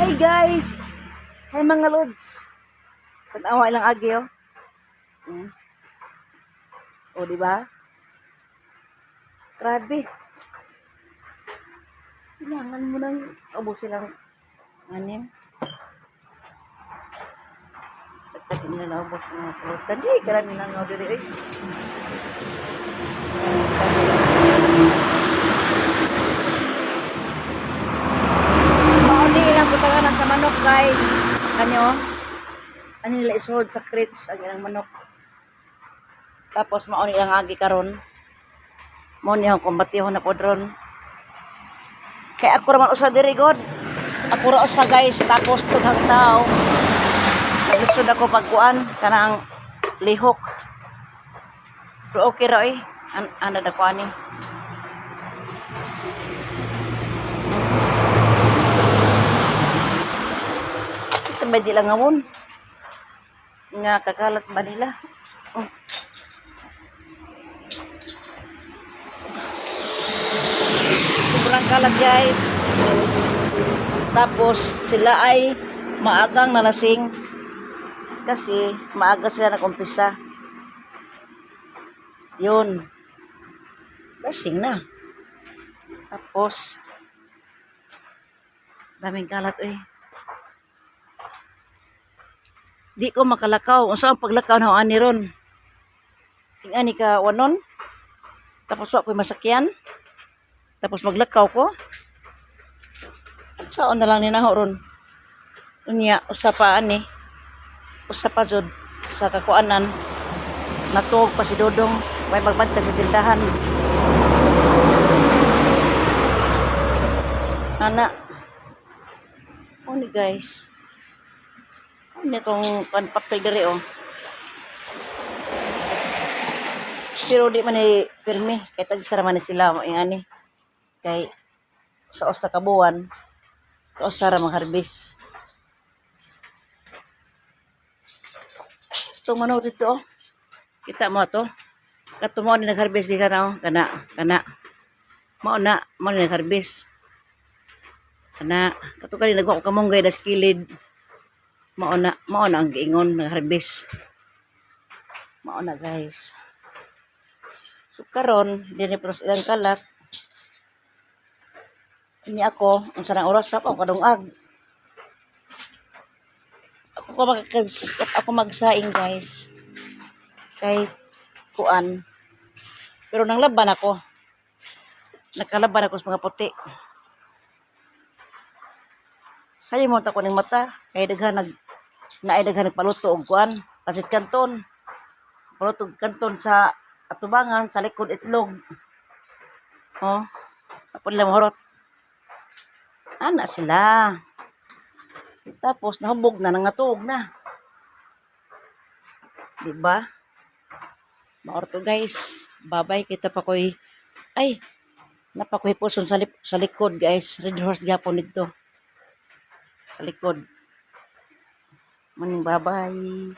Hi guys! Hi mga lods! Tanawa ilang agi oh. O, di ba? Grabe. Kailangan mo nang ubos silang anim. Sagtag nila naubos ang mga pulutan. Di, karami lang nga diri eh. Mauni ilang butangan sa manok, guys. Kanyo. Ano nila isuod sa crates ang ilang manok. Tapos mauni ilang agi karon. Mao ni ang kumbatihon na pod ron. Kay ako raman usa diri god. Ako ra usa, guys, tapos daghang tao. Naglisod ako pagkuan kanang lihok. Pero okay ra eh. Ana da ko ani. Sabay di lang ngamon. Nga kakalat ba nila? Oh. Sobrang kalat, guys. Tapos sila ay maagang nalasing kasi maaga sila nag-umpisa. Yun. Lasing na. Tapos daming kalat eh. Di ko makalakaw. Unsa ang paglakaw na ani ron? Ing-ani ka wanon. Tapos wa ko'y masakyan. Tapos maglakaw ko. Saan na lang ni naho ron? Unya, usa pa ani. Usa pa jud sa kakuanan. Natuog pa si Dodong. May magbanta sa tindahan. Ana. Ano, guys? Ano itong kan papel diri oh. Pero di man ni pirmi kay tag man ni sila mo ani. Kay sa usa ka buwan kausa ra mag-harvest. Itong manok dito oh. Kita mo to. Kato mo ni nag-harvest gikan oh. Kana kana. Mao na, mao ni nag-harvest. Kana kato kani nagwa ko kamunggay das kilid. Mao na ang giingon nag-harvest. Mao na, guys. So karon dinhi pa sa ilang kalat. Ini ako, unsa nang oras ako kadungag. Ako ko ako magsaing, guys. Kay kuan. Pero nang laban ako. Nakalaban ako sa mga puti. Sayo mo ta ko ning mata kay daghan nag naay daghan nagpaluto og kuan, pasit kanton. Paluto og kanton sa atubangan, sa likod itlog. Oh. Apon nila mahurot. Ana sila. Tapos nahubog na, nangatuog na. Di ba? Maorto, guys. Babay kita pa koy ay napakoy puson sa likod, guys. Red Horse gyapon dito. Sa likod. Maning babay.